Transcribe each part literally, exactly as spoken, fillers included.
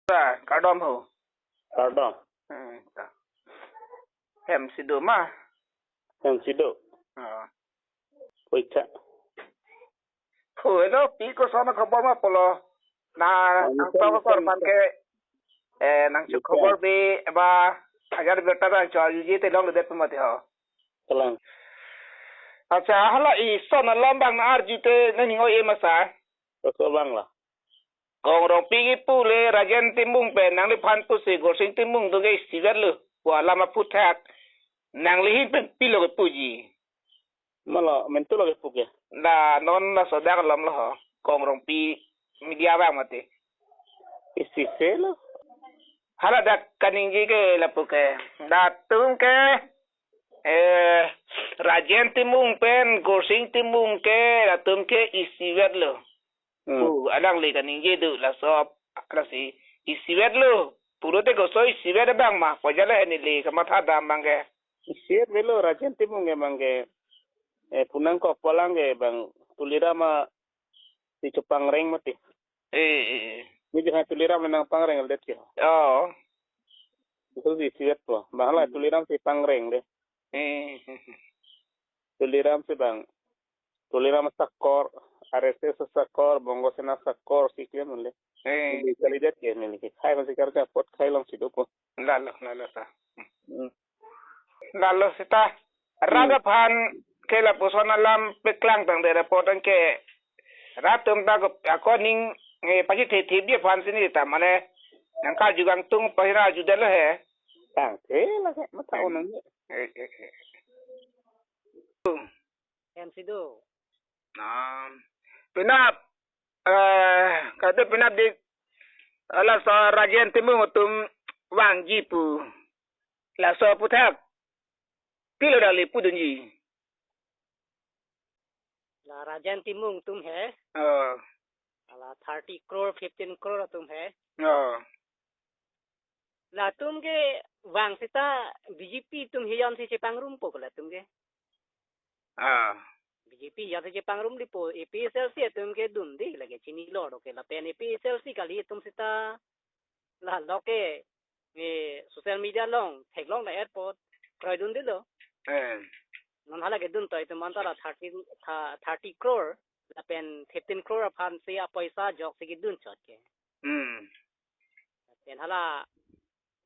Ta, kardom ho. Kardom. Hmm, ta. Hem si do ma? Hem si do. Ah. Puitha. Ho, hello, pi koson khobor ma pulo. Na, ang nang tong ko korban ke, eh, nang chu khobor be, ba, agar berta ba, chua yuji te long le det pemati ho. Kalang. Acha, hala ison alam bang na arju te, nang ning o e masa. Koson bang la. Kong Rongpi kipu le Rajen Timung pen nangliphan pusi Gorsing Timung do ke isivet lo. Pu alam aphuthak nanglihin pen pilo kepuji. Malo, mentu lo kepu ke. Da non laso dak alam lo ho. Kong Rongpi media bang mati. Isi se lo. Hala dak kaningje ke lapu ke. Datum ke, eh, Rajen Timung pen Gorsing Timung ke datum ke isivet lo. Hmm. Pu alangli kaningje do laso, lasi isivet lo. Pulote koson isivet bang ma, pojalo neli kamatha dam bang ke. Isivet avelo Rajen Timung ke bang ke. Eh, pu nangkok pu alang ke bang Tuliram a si chepangreng mati. Eh, eh, eh. Ni jahai Tuliram nangpangreng det ke. Oh. Itu si isivet po. Bang hala Hmm. Tuliram si pangreng de. Eh. Tuliram si bang. Tuliram asakor, R S S asakor, Bongo Sena asakor si klem le. Eh. Neli kalidet ke neli ke. Khai masih kerja pot khai long si dopo. Lalo, lalo ta. Hmm. Lalo seta. Hmm. Rat aphan ke lapuson alam paklang tangte report an ke. Rat atum ta ko, ako ning, eh, pachithe thip ji aphan si neli ta mane. Nangkarju kangtung pahira arju det lo he. Tangte la ke, matha Hmm. onang ni. Eh, eh, eh. Hem si do. Na, penap, eh, kado penap di, laso Rajen Timung atum vangji pu. Laso aphuthak pilo dali pudunji. La Rajen Timung atum he. Oh. Ala thirty crore, fifteen crore atum he. Oh. Latum ke vang seta B J P atum hiyon si chepangrum po ke latum ke. Ah. B J P hiyon si chepangrum di po, A P H L C atum ke dunde lake chini lo do ke lapen A P H L C kali atum seta la lo ke, eh, social media along theklong na airport kroi dunde lo. Eh. Non hala kedun toi atum anta la thirty, tha-, thirty crore lapen fifteen crore aphan si apoisa ajok si kedun chot ke. Hmm. Pen hala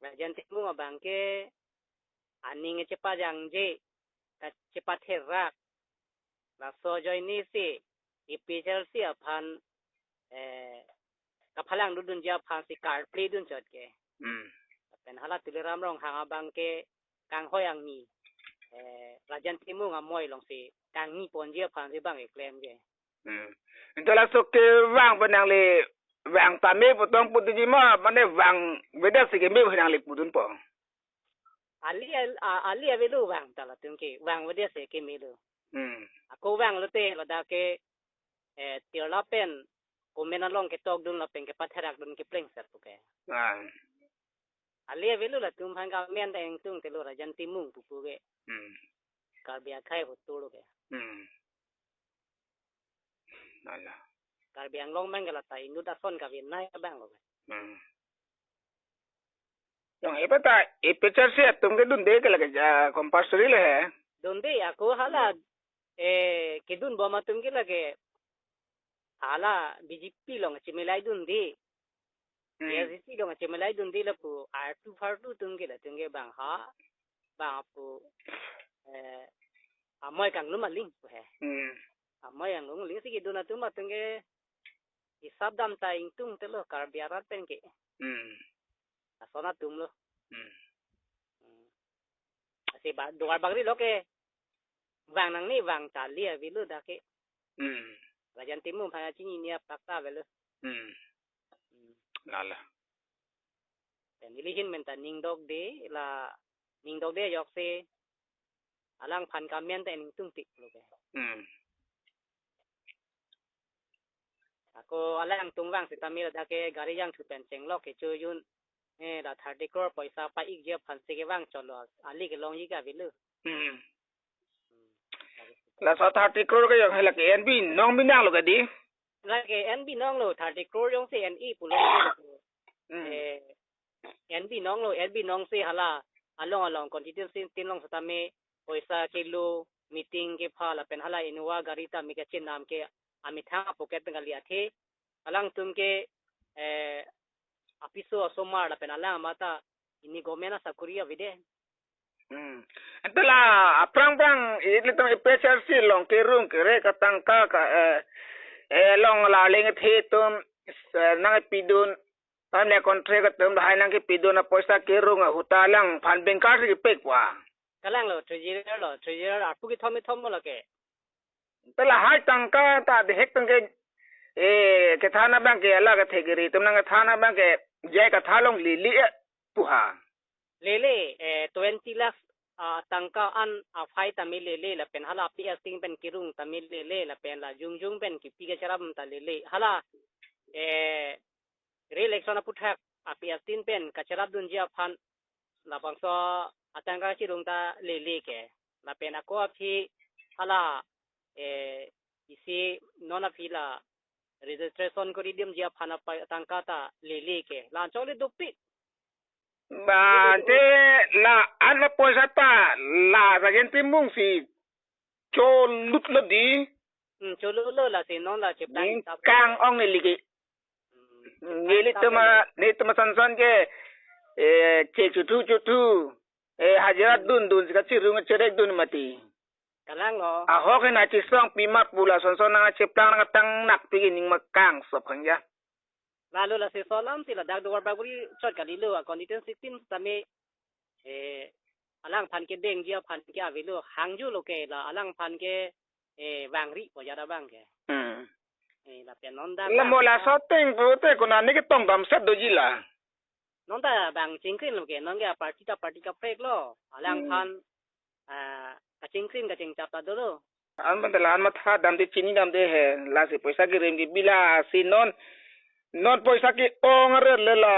Rajen Timung abang ke aning chepajangje, kachepatherak. Laso ajoine si A P H L C aphan, eh, kaphalang dodunji aphan si card play dun chot ke. Hmm. Pen hala Tuliram Ronghang abang ke kanghoi angni, eh, Rajen Timung amoi along si kangni ponji aphan si bang keklem ke. Hmm. Anto laso kevang pen nangli vang tame pu tong pudunji ma, mane vangvedet si keme pu nangli pudun po. Ali al-, a-, ali avelo vang ta latum ke, vangvedet si keme lo. Hmm. Ako vang lote ladak ke, eh, tirla pen, comment along ketok dun lapen kepatherak dun kepleng sar pu ke. Ah. Ali avelo latum aphan kamen ta ingtungte lo Rajen Timung pupu ke. Hmm. Karbi akhei hotu lo ke. Hmm. Lalo. Karbi Anglong abang ke lata inut ason kave nai abang lo ke. Hmm. Jong ipa ta A P H L C atum ke dunde ke lake ja compulsory le he. Dunde ako hala, Hmm. eh, kedun bom atum ke lake hala B J P along chemelai dunde. Hmm. A I C C along chemelai dunde lapu artu fartu atum ke latum ke bang ha, bang pu, eh, amoi kanglum aling pu he. Hmm. Amoi kanglum aling si kedun atum atum ke isap dam ta ingtungte lo Karbi arat pen ke. Hmm. Lason atum lo. Hmm. Hmm. Asi ba duar bagri lo ke. Vang nangne vang ta ali avelo dak ke. Hmm. Rajen Timung aphan kachinine apak ta avelo. Hmm. Hmm. Lalo. Pen neli ahin pen ta ning dokde la ning dokde ajoksi alangphan kamen ta ingtungtik lo ke. Hmm. Ako alangtum vang sitame ladak ke gari jangthu pen chenglok kecho jun. Eh, la thirty crore poisa pa-ikji aphan si kevang chot lo. Ali kelongji ke avelo. Hmm. Hmm. Laso thirty crore ke jong hala ke N B nong binong lo ke di. Lake N B nong lo, thirty crore jongsi N E pulo. Hmm. Eh, N B nong lo, N B nong si hala along along constituency tin along setame poisa kelo, meeting kepha lapen hala Innova gari ta mi kachinam ke amethang apocket pen kali athe. Alangtum ke, eh, apiso asomar lapen alang mata ini government asakuri avide. Hmm. Ante la aphrang phrang ilitum A P H L C along kerung kerek atangka ka, eh, eh, along la leng the tum, eh, nangpidun, pamle contract atum lahai nangkepidun apoisa kerung ahut ta alangphan banker si kepek wa. Kalang lo, treasurer lo, treasurer arpu kethom kethom lo ke. Ante lahai tangka ta dehek tangke, eh, kethan abang ke ala kethe kiri tum nangkethan abang ke jai katha longle le, eh, pu ha. Lele, eh, twenty lakhs, ah, tangka an aphai tame lele lapen hala P S T pen kerung tame lele lapen la jongjong pen kipi kacherap ta lele. Hala, eh, re-election aputhak A P S T pen kacherapdunji aphan labangso atangka chirung ta lele ke. Lapen ako aphi hala, eh, isi non aphi la registration kori dimji aphan apa tangka ta lele ke. La anchot le dopik. Ba, ante la an apoisa ta la ragen timung si cholut lo di. Hmm, cholut lo lasi non la cheplang ning tap. Kang ong neli ke. Hmm. Nelitum a, nelitum a Sonson ke, eh, che chuthu chuthu. Eh, hajira dun dun si kachirung cherek dun mati. Kalang lo. Ahok hin achisong pima pu la Sonson nangcheplang nangtang nak pi ning makang sop hangja. Lalo lasi solam si ladak Duarbagori chot kalilo, a constituency tin tame, eh, alangphan kedengji aphan ke avelo, hangju lo ke la alangphan ke, eh, vangri po jada bang ke. Hmm. Eh, lapen non dak la mo la so teng pute konane ketong damset doji la. Non ta bang chingkrin lo ke, non ke party ta party kaprek lo. Alangphan, hmm, ah, kachingkrin kachingchap ta dolo. An ban ta la an matha damde chini damde he, lasi poisa kerem ke bila si non, non poisa ke-ong aret le la.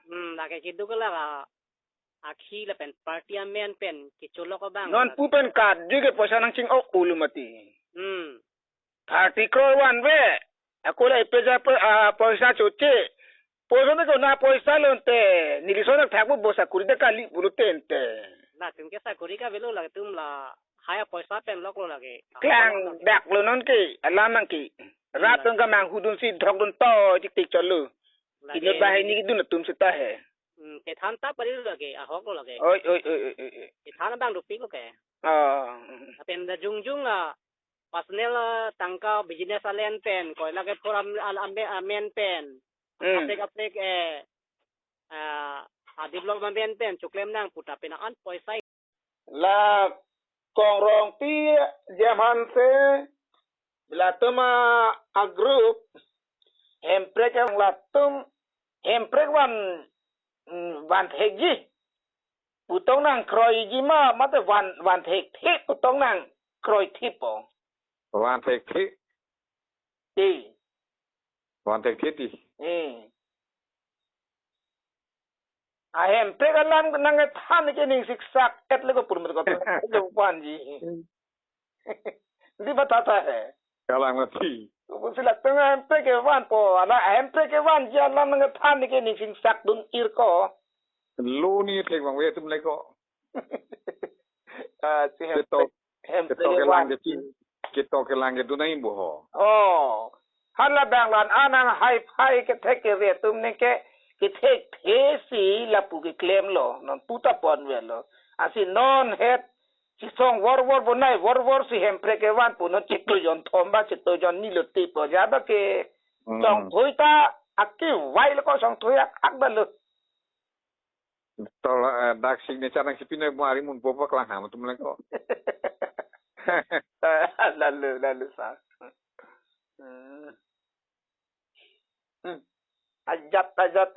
Hmm, lake keduk la, akhi lapen party amen pen kecholok abang. Non la pu pen kat di ke poisa nangching-ok ulu mati. Hmm. Thirty crore vanve. Ako la ipe ja pe, ah, poisa choche. Poisa ne ko na poisa lonte. Neli son athak bo sakuri ta kali pulo tente. Latum ke sakuri ka avelo, latum lahai apoisa pen lok lo lake. Klang dak lo non ke, alam nang ke. Rat tong ka manghudun si dhokdun to tik tik cholo. Lake. Inut banghini kedun atum seta he. Hmm, kethan ta pari lo lake, ahok lo lake. Oi, oi, oi, oi, oi, oi. Kethan abang dopik lo ke. Oh. Lapen dak jongjong la personal, ah, tangka business alen pen, koila kephor am-, al-, ame-, amen pen. Hmm. Kaprek kaprek, eh, ah, ah, develop amen pen choklem nang pu ta pen an poisa. La Kong Rongpi Jemhanse, latum a, a group, Hemprek ke latum, Hemprek van, mm, vanthekji pu tong nang kroiji ma, mate van, vanthekthe pu tong nang kroithepo. Vanthekthe. Ti. Vanthekthe ti. Eh. A Hemprek alam nangthan ke ning siksak et le ko purmut ko to. Lo panji. Hmm. Di bata ta he. Kalang mati. Pusi latum Hemprek kevan po, ala Hemprek kevanji alam nangthan ke ning singsakdun ir ko. Lo ni thek bang ve atum le ko. Ah, si Hemprek, ketok, Hemprek ketok kelang kevan. Ketu, ketok kelang kedun nai bo ho. Oh. Hala bang lan anang hai phai kethek kere atum ne ke, kethekthe si lapu keklem lo, non pu ta pon ve lo. Asi non het, chisong vor vor bonai vor vor si Hemprek kevan pu non chiklo jon thom ba chiklo jon ni lo te po ja ba ke. Hmm. Chongthui ta akivai lo ko chongthui ak ak ba lo. Tol, eh, dak signature nangchipinoi bo ari mun po paklang ham atum le ko. Lalu, lalu sa. Hmm. Hmm. Ajat, ajat.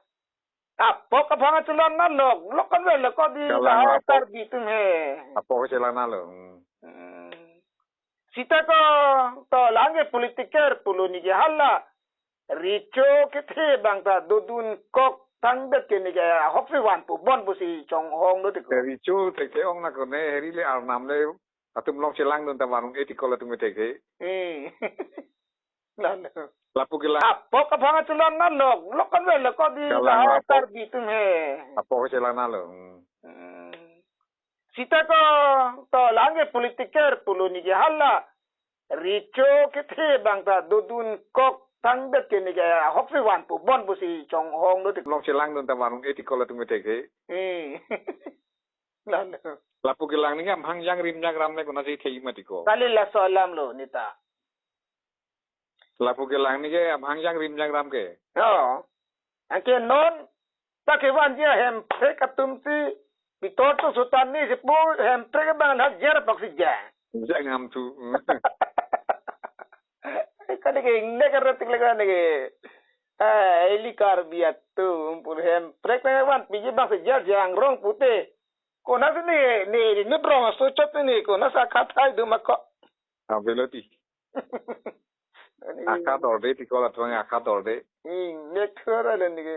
Apok aphan achulan na lok, lok kan ve lok ko di. Kalang la apok. Karbi atum he. Apok achulan na lo. Hmm. Hmm. Sita ko, to lang ke politiker pulo ni ke hala. Recho kethe bang ta dodun kok tang det ke ni ke ahok si van pu bon pusi chonghong do te ko. Recho te ke-ong na ko ne heri le arnam le atum long chelangdun ta vanung eti ko latum kethe ke. Hmm. Lalu. Lapu kelang. Apok aphan chelang nanglo, lok kan velo ko di. Kalang lahai apok. Karbi atum he. Apok chelang nanglo. Hmm. Hmm. Sita ko, to lang ke politiker pulo neke hala. Recho kethe abang ta dodun kok tangdet ke neke ahok si van pu bon pusi chonghong do tik. Lok chelangdun ta van eti kola tung methek he. Hmm. Lalu. Lapu kelang neke amhang jangrim jangram le konatsi thei mati ko. Kali laso alam lo neta. Lapu kelang neke amhang jangrim jangram ke. Oh. Anke non ta kevanji Hemprek atum si Pitor tu sutan ni si pu Hemprek abang la jer apak si jang. Jang ham tu. Kade ke ingnek arlo tik le kade ke. Eh, ili Karbi atum pu Hemprek nangvanpiji abang si jer jang rong pute. Konatsi ne, ne, ne brong aso chot ne, konatsi akhathai do ma ko. Avelo ti. Ani akhat orde ti kola tuang akhat orde. Ingnek thura le neke.